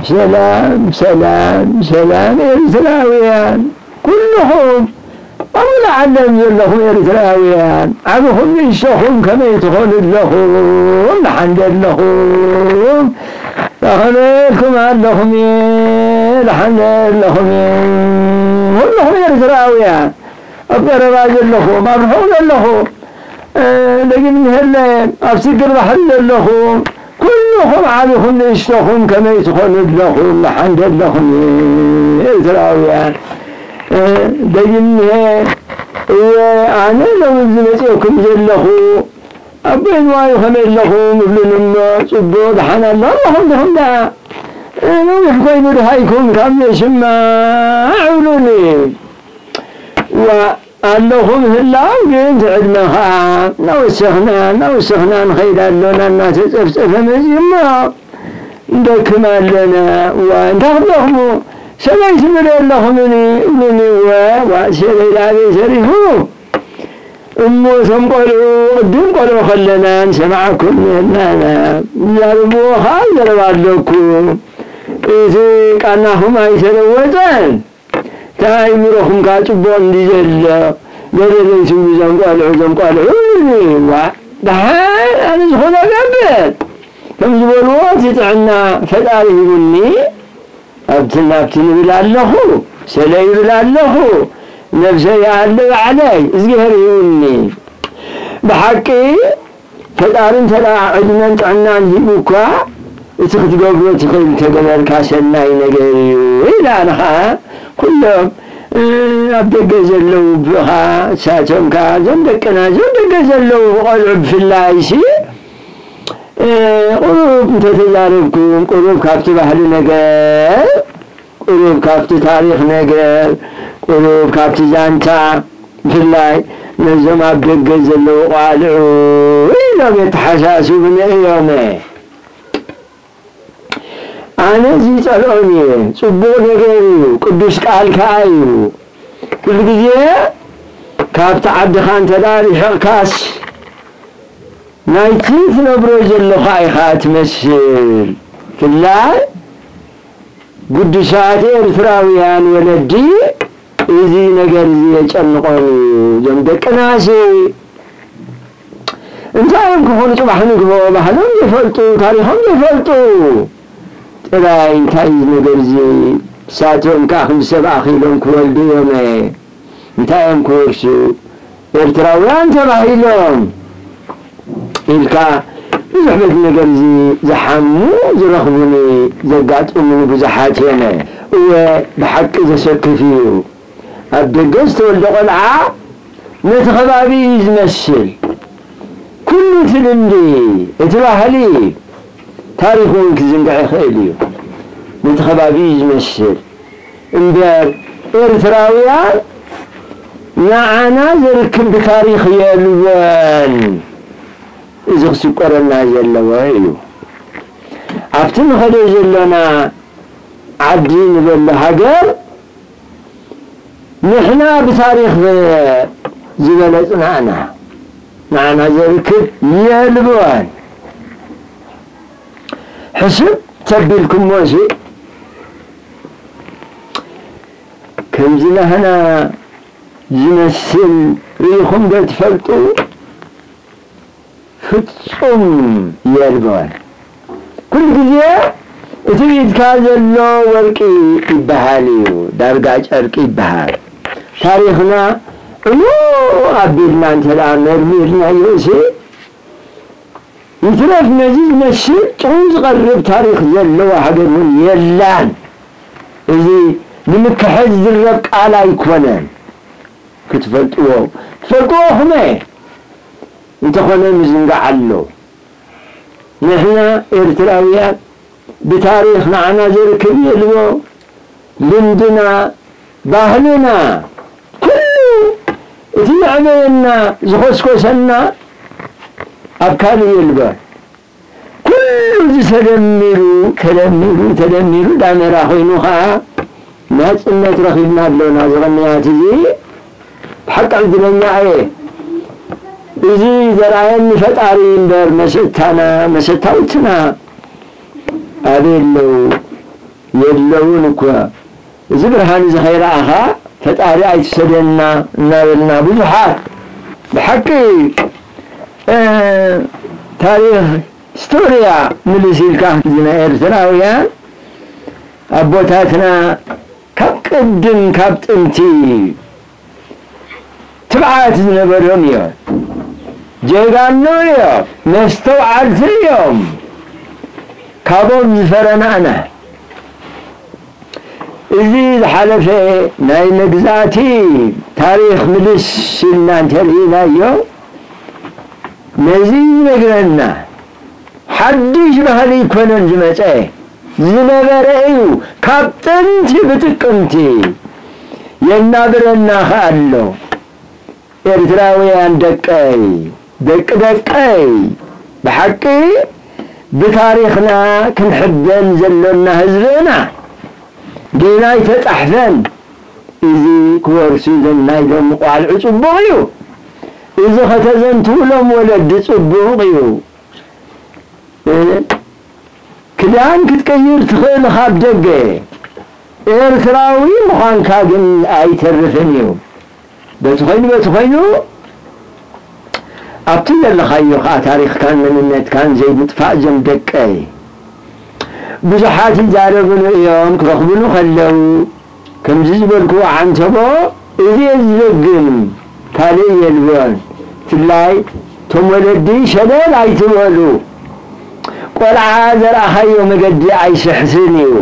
ሰላም ሰላም ሰላም ኤርትራውያን ኩልኹም ኣብ ሙሉእ ዓለም ዘለኹም ኤርትራውያን ዓብኹም ንእሽተኹም ከመይ ትኾኑ ኣለኹም ደሓን ዶ ኣለኹም ከመይ ኢልኩም ኣለኹም ደሓን ዶ ኣለኹም ኩልኹም ኤርትራውያን ኣብ ቀረባ ዘለኹም ኣብ ርሑቕ ዘለኹም ደጊም ንህለ ኣብ ስግር ባሕሪ ዘለኹም ኩልኹም ዓቢኹም ንእሽተኹም ከመይ ትኾኑ ኣለኹም ደሓን ዶ ኣለኹም ኤርትራውያን ደጊም ንሀ እወ ኣነ ሎሚ ኣብዚ መፅኦኩም ዘለኹ ኣቦይ ንዋዩ ከመይ ኣለኹም እብሉኒ እሞ ፅቡቕ ደሓን ኣሎ ኣለኹም ዲኹም ደኣ ነዊሕ ኮይኑ ድሃይኩም ካብ ዘሽማዕ እብሉኒ ዋ ኣለኹ ምህላው ግን እቲ ዕድመ ኸዓ እናወሰኽና እናወሰኽና ንኸይድ ኣሎና እናተፀፍፀፈ መፂኡ እሞ ንደክም ኣለና እዋ እንታይ ክትደኽሙ ሰበይቲ ምደ ኣለኹምኒ እብሉኒ እወ ዋ ሰበይ ላበይ ተሪፉ እሞ እቶም ቆልዑ ቅድም ቆልዑ ከለና ንሰምዓኩም ነርና ኢና ዝዛረብዎ ኸዓ ዘረባ ኣለኩም እቲ ቃናኹም ኣይተለወጠን ተኣይምሮኹም ከኣ ጽቡቕ እንዲ ዘሎ ገለ ዘይትብሉ እዞም ቆልዑ እዞም ቆልዑ ዋ ደሓን ኣነ ዝኾነ ገብር ከም ዝበልዎ እቲ ጥዕና ፈጣሪ ሂቡኒ ኣብቲ ናብቲ ንብል ኣለኹ ሰለ ይብል ኣለኹ ነብሰይ ይኣለ ባዕለይ እዝግሄር ሂቡኒ ብሓቂ ፈጣሪ እንተ ደኣ ዕድመን ጥዕናን ሂቡ እኳ እቲ ክትገብሮ ትኽእል እንተገበርካ ሰናይ ነገር እዩ ኢላ ኣነ ኸዓ ኩሎም ኣብ ደገ ዘለዉ ብኻ እሳቶም ከ እዞም ደቅና እዞም ደገ ዘለዉ ቆልዑ ብፍላይ ሲ ቁሩብ እንተተዛረብኩም ቁሩብ ካብቲ ባህሊ ነገር ቁሩብ ካብቲ ታሪኽ ነገር ቁሩብ ካብቲ ዛንታ ብፍላይ ነዞም ኣብ ደገ ዘለዉ ቆልዑ ኢሎም የተሓሳስቡኒ እዮም ኣነ እዚ ይፀልኦም እየ ፅቡቕ ነገር እዩ ቅዱስ ቃል ከዓ እዩ ኩሉ ግዜ ካብቲ ዓድኻ እንተ ርሒቕካስ ናይቲ ትነብሮ ዘለኻ ኢኻ ትመስል ፍላይ ግዱሳት ኤርትራውያን ወለዲ እዚ ነገር እዚ የጨንቖም እዩ እዞም ደቅናሲ እንታይ እዮም ክኾኑ ፅባሕ ንግሆ ባህሎም ዘይፈልጡ ታሪኾም ዘይፈልጡ ጥራይ እንታይ እዩ ነገር እዚ እሳቶም ከዓ ከም ሰብ ኣኺሎም ክወልዱ እዮም እንታይ እዮም ክወርሱ ኤርትራውያን ተባሂሎም ኢልካ ብዙሕ በዚ ነገር እዚ ዝሓሙ ዝረኽቡኒ ዘጋጥሙኒ ብዙሓት የነ እወ ብሓቂ ዘሰክፍ እዩ ኣብ ደገ ዝተወልደ ቆልዓ ነቲ ከባቢ እዩ ዝመስል ኩሉ እቲ ልምዲ እቲ ባህሊ ታሪኽ እውን ክዝንግዕ ይኽእል እዩ ነቲ ከባቢ እዩ ዝመስል እምበር ኤርትራውያን ንዓና ዘርክብ ብታሪኽ የልቦን እዚ ክስቆረና ዘለዎ እዩ ኣብቲ ንኸዶ ዘሎና ዓዲ ንበሎ ሃገር ንሕና ብታሪኽ ዝበለፅና ኢና ንዓና ዘርክብ የልቦን ሕስብ ተቢልኩሞ እዚ ከምዚ ናህና ዝመስል ርኢኹም ዶ ትፈልጡ ፍጹም የልቦን ኩሉ ግዜ እቲ ብኢድካ ዘሎ ወርቂ ይበሃል እዩ ዳርጋ ጨርቂ ይበሃል ታሪኽና ዕሙቕ ኣቢልና እንተ ደኣ መርሚርናዮ እሲ ይትረፍ ነዚ ዝመስል ጥዑም ዝቐርብ ታሪኽ ዘለዋ ሃገር እውን የላን እዚ ንምክሐድ ዝረብ ቃል ኣይኮነን ክትፈልጥዎ ትፈልጥዎ ኹመ እንተኾነ ምዝንጋዕ ኣሎ ንሕና ኤርትራውያን ብታሪኽ ንዓና ዘርክብ የልቦ ልምድና ባህልና ኩሉ እቲ ዘዕበየና ዝኾስኮሰና ኣብ ካልእ የልቦን ኩሉ እዚ ተደሚሩ ተደሚሩ ተደሚሩ ዳመራ ኮይኑ ከዓ ናፅነት ረኺብና ኣለና እዚ ቅንያት እዚ ብሓቂ ዕድለኛ እየ እዚ ዘርኣየኒ ፈጣሪ እምበር መሰታና መሰታውትና ኣበይ ኣለዉ የለውን እኮ። እዚ ብርሃን እዚ ከይረኣኻ ፈጣሪ ኣይትውሰደና እናበልና ብዙሓት ብሓቂ፣ እ፣ ታሪኽ ስቶርያ ምልስ ኢልካ እዚ ናይ ኤርትራውያን ኣቦታትና ካብ ቅድም ካብ ጥንቲ ትብዓት ዝነበሮም እዮም። ጀጋኑ እዮም። መስተውዓልቲ እዮም። ካብኦም ዝፈረና ኣና። እዚ ዝሓለፈ ናይ መግዛእቲ ታሪኽ ምልስ ኢልና እንተርኢናዮ፣ ነዚ ይነግረና። ሓድሽ ባህሊ ኣይኮነን ዝመጸ፣ ዝነበረ እዩ። ካብ ጥንቲ ብጥቅምቲ የናብረና ከኣሎ። ኤርትራውያን ደቀይ፣ ደቂ ደቀይ፣ ብሓቂ ብታሪኽና ክንሕበን ዘሎና ህዝብና ገና ኣይተጻሕፈን። እዚ ክወርሱ ዘናይ ሎም ቋልዑ ጽቡቕ እዩ። እዚ ከተዘንትውሎም ወለዲ ጽቡቕ እዩ። እ፣ ክዳን ክትቀይር ትኽእል ካብ ደገ። ኤርትራዊ ምዃንካ ግን ኣይተርፍን እዩ። በቲ ኾይኑ፣ በቲ ኾይኑ፣ ኣብቲ ዘለኻዮ ኸኣ ታሪኽካን መንነትካን ዘይምጥፋእ፣ እዞም ደቀይ። ብዙሓት ይዛረብሉ እዮም፣ ክረኽቡኒ ከለዉ፣ ከምዚ ዝበልክዎ ዓንተቦ፣ እዚ እየ ዝደግም፣ ካልእ የልቦን። ብፍላይ እቶም ወለዲ ሸለል ኣይትበሉ። ቆልዓ ዘርኣኻዮ መገዲ ኣይስሕትን እዩ።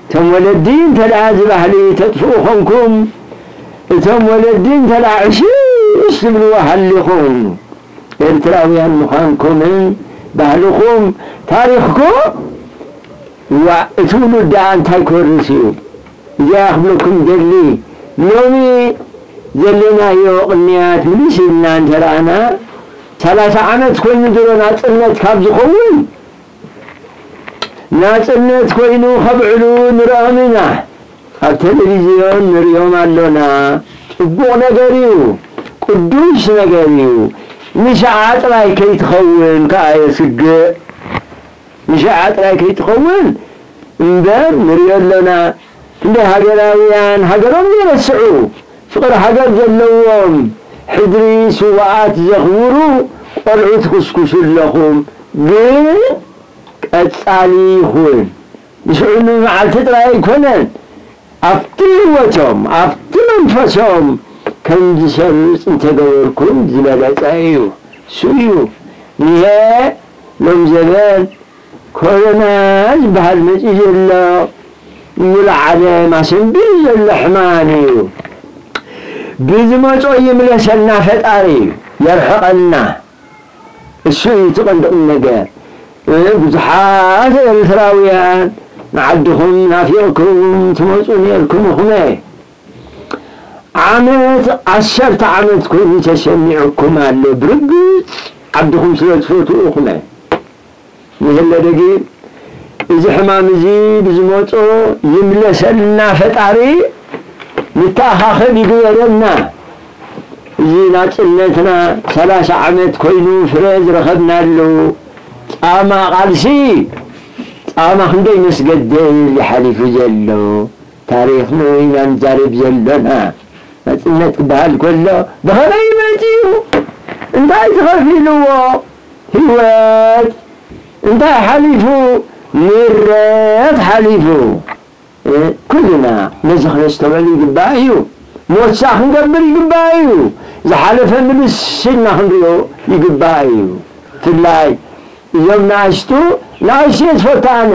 እቶም ወለዲ እንተ ደኣ እዚ ባህሊ ተጥፍኡ ኾንኩም፣ እቶም ወለዲ እንተ ደኣ ዕሽሽ ትብልዎ ሃሊኹም፣ ኤርትራውያን ምዃንኩምን ባህልኹም፣ ታሪኽኩም፣ ዋእ፣ እቲ ውሉድ ደኣ እንታይ ክወርስ እዩ? እዚኣ ክብለኩም ደሊ፣ ሎሚ ዘለናዮ ቅንያት ምልስ ኢልና እንተ ረኣና፣ ሰላሳ ዓመት ኮይኑ ድሮ ናጽነት ካብ ዝኸውን፣ ናጽነት ኮይኑ ከብዕሉ ንርኦም ኢና። ኣብ ቴሌቪዝዮን ንርእዮም ኣሎና። ጽቡቕ ነገር እዩ። ቅዱስ ነገር እዩ። ንሽዓ ጥራይ ከይትኸውን ከኣ የስግእ። ንሽዓ ጥራይ ከይትኸውን እምበር ንርእዮ ኣሎና። ክንደይ ሃገራውያን ሃገሮም ዘይረስዑ፣ ፍቕሪ ሃገር ዘለዎም፣ ሕድሪ ስውኣት ዘኽብሩ ቆልዑ ትኹስኩሱ ኣለኹም። ግን ቀጻሊ ይኹን። ንሽዑ ንመዓልቲ ጥራይ ኣይኮነን። ኣብቲ ህይወቶም፣ ኣብቲ መንፈሶም ከም ዝሰርጽ እንተገበርኩም ዝበለጸ እዩ። እሱ እዩ። ይሄ ሎም ዘበን ኮሮና ዝበሃል መጺኡ ዘሎ ሙሉእ ዓለም ኣሰንቢዱ ዘሎ ሕማም እዩ። ብዝመጾ ይምለሰልና ፈጣሪ፣ የርሕቐልና። እሱ እዩ እቲ ቀንዲ ቁም ነገር። እ፣ ብዙሓት ኤርትራውያን ንዓድኹም ናፊቕኩም ትመጹ ነይርኩም ኢኹም። ዓመት፣ ዓሰርተ ዓመት ኮይኑ ተሰሚዑኩም ኣሎ። ብርግጽ ዓድኹም ስለ ትፈትዉ ኢኹም። ንህለ ደጊም እዚ ሕማም እዚ ብዝመጾ ይምለሰልና ፈጣሪ፣ ንተኣኻኸብ ይግበረና። እዚ ናጽነትና ሰላሳ ዓመት ኮይኑ ፍረ ዝረኸብናሉ ጻማ ቃልሲ፣ ጻማ ክንደይ መስገደል እዩ ሓሊፉ ዘሎ። ታሪኽና ኢና ንዛረብ ዘሎና። ናጽነት ክበሃል ከሎ ብኸመይ መጺኡ? እንታይ ተኸፊልዎ? ህይወት እንታይ ሓሊፉ? ምረት ሓሊፉ። እ፣ ኩልና ነዚ ክነስተውዕል ይግባእ እዩ። ሞሳ ክንገብር ይግባእ እዩ። ዝሓለፈ ምልስ ኢልና ክንሪኦ ይግባእ እዩ። ብፍላይ እዞም ንኣሽቱ፣ ንኣሽቱ እየ ዝፈቱ ኣነ።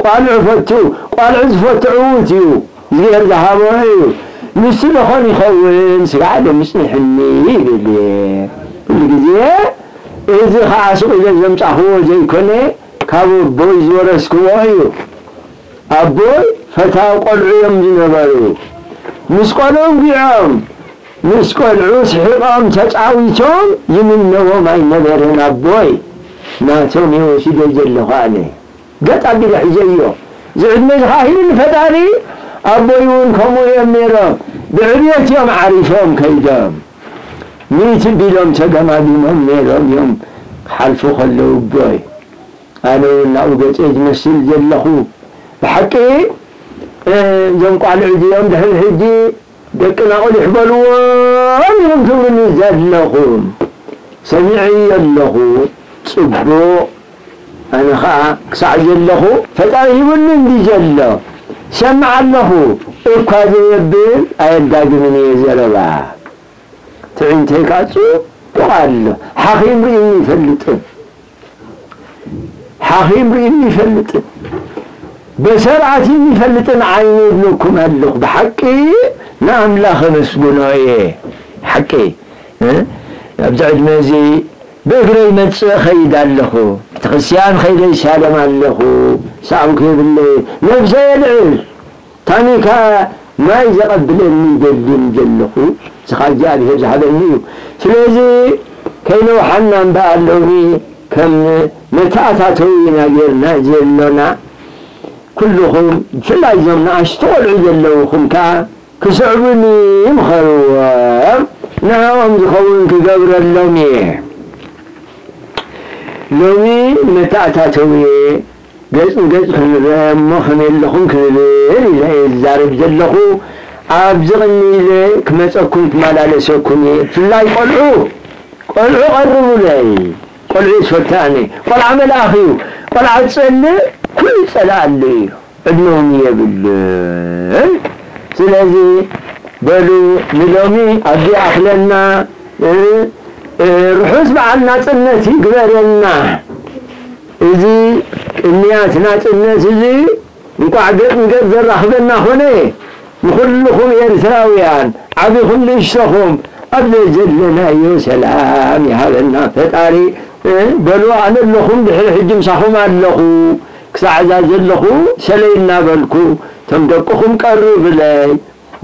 ቋልዑ ፈቱ፣ ቋልዑ ዝፈቱ ዕዉት እዩ። እግዚኣብሔር ዝሃቦ እዩ። ንሱ ደኾን ይኸውን፣ ስጋዕ ዶ ምጽንሕኒ ይብል እየ። ኩሉ ግዜ እዚ ኸዓ ስቕ ኢለ ዘምጻኽዎ ዘይኮነ፣ ካብ ኣቦይ ዝወረስክዎ እዩ። ኣቦይ ፈታዊ ቆልዑ እዮም ዝነበሩ። ምስ ቆልዑ እንጒዖም፣ ምስ ቆልዑ ስሒቖም ተጻዊቶም ይምነዎም ኣይነበረን ኣቦይ። ናቶም እየ ወሲደ ዘለኹ ኣነ። ገጥ ኣቢለ ሒዘዮ። እዚ ዕድመ እዚ ኸኣ ሂብኒ ፈጣሪ፣ ኣቦይ እውን ከምኡ እዮም ነይሮም። ብዕብየት እዮም ዓሪፎም ከይዶም። ሚእቲ ቢሎም ተገማጊሞም ነይሮም እዮም ክሓልፉ ከለዉ ኣቦይ። ኣነ እውን ናብኡ ገጸ ዝመስል ዘለኹ። ብሓቂ እዞም ቋልዑ እዚኦም ድሕሪ ሕጂ ደቅና ቁሊሕ በልዎም ኢኹም ትብሉኒ ዘለኹም። ሰሚዐዮ ኣለኹ። ጽቡቕ። ኣነ ኸኣ ክሳዕ ዘለኹ ፈጣሪ ሂቡኒ እንዲ ዘሎ ሰምዕ ኣለኹ እኳ ዘየብል ኣየዳግምን እየ ዘረባ። ትዕይንተይ ከኣ ጽቡቕ ኣሎ። ሓኺም ርእይኒ ይፈልጥን ሓኺም ርእይኒ ይፈልጥን በሰርዓት ይፈልጥን ዓይኒ ይብለኩም ኣለኹ። ብሓቂ ንኣምላኽ ኣመስግኖ እየ። ሓቂ እ? ኣብዚ ዕድመ እዚ ብእግረይ መጽእ ኸይድ ኣለኹ። ቤተክርስትያን ኸይደ ይሳለም ኣለኹ። ሰኣውኪ የብለይ። ነብሰ የልዕል። ታኒካ ማይ ዘቐብለኒ ይደልን ዘለኹ። እዚ ኸኣ እግዚኣብሔር ዝሃበኒ እዩ። ስለዚ ከይነውሓና እምበኣር ሎሚ ከም መተኣታተዊ ኢና ጌርና ዘሎና። ኩልኹም ብፍላይ እዞም ንኣሽቱ ቆልዑ ዘለውኹም ከኣ ክስዕቡኒ ምኸርዎም። ንዕኦም ዝኸውን ክገብረሎም እየ። ሎሚ መተኣታተዊ ገጽ ንገጽ ክንረአ እሞ ከመይ ኣለኹም ክንብል ኢለ እየ ዝዛረብ ዘለኹ። ኣብዚ ቅኒ ኢለ ክመጸኩም ክመላለሰኩም እየ። ብፍላይ ቆልዑ፣ ቆልዑ ቀርቡለይ። ቆልዑ ይፈትኣኒ። ቆልዓ መልኣኽ እዩ። ቆልዓ ዝጸልእ ኩሉ ይጸልኣሉ እዩ። ዕድመ እውን የብሉን። ስለዚ በሉ ንሎሚ ኣብዚ ይኣኽለና። እ፣ እ፣ ርሑስ በዓል ናጽነት ይግበረልና። እዚ ቅንያት ናጽነት እዚ እንቋዕ ገጽ ንገጽ ዘራኽበና ኾነ። ንኹልኹም ኤርትራውያን ዓቢኹም ንእሽቶኹም ኣብ ዘለናዮ ሰላም ይሃበና ፈጣሪ። እ፣ በሉ ኣነ ኣለኹም ድሕሪ ሕጂ ምሳኹም ኣለኹ። ክሳዕ እዛ ዘለኹ ሰለይ እናበልኩ እቶም ደቅኹም ቀርብለይ።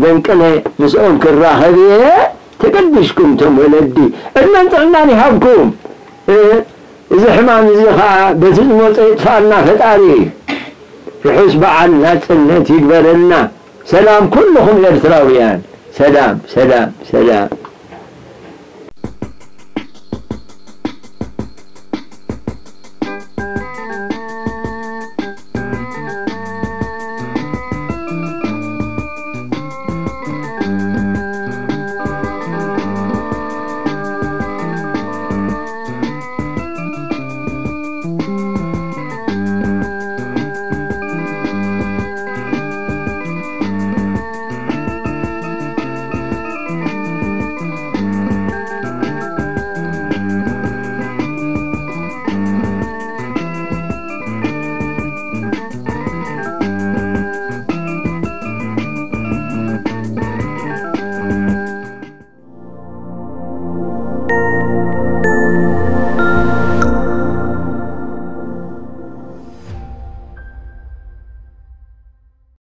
ደንቅነ ምስኦም ክራኸብ እየ። ተገዲስኩም እቶም ወለዲ ዕድመን ጥዕናን ይሃብኩም። እ፣ እዚ ሕማም እዚ ኸዓ በቲ ዝመጾ ይጥፋኣልና ፈጣሪ። ርሑስ በዓል ናጽነት ይግበረልና። ሰላም ኩልኹም ኤርትራውያን። ሰላም፣ ሰላም፣ ሰላም።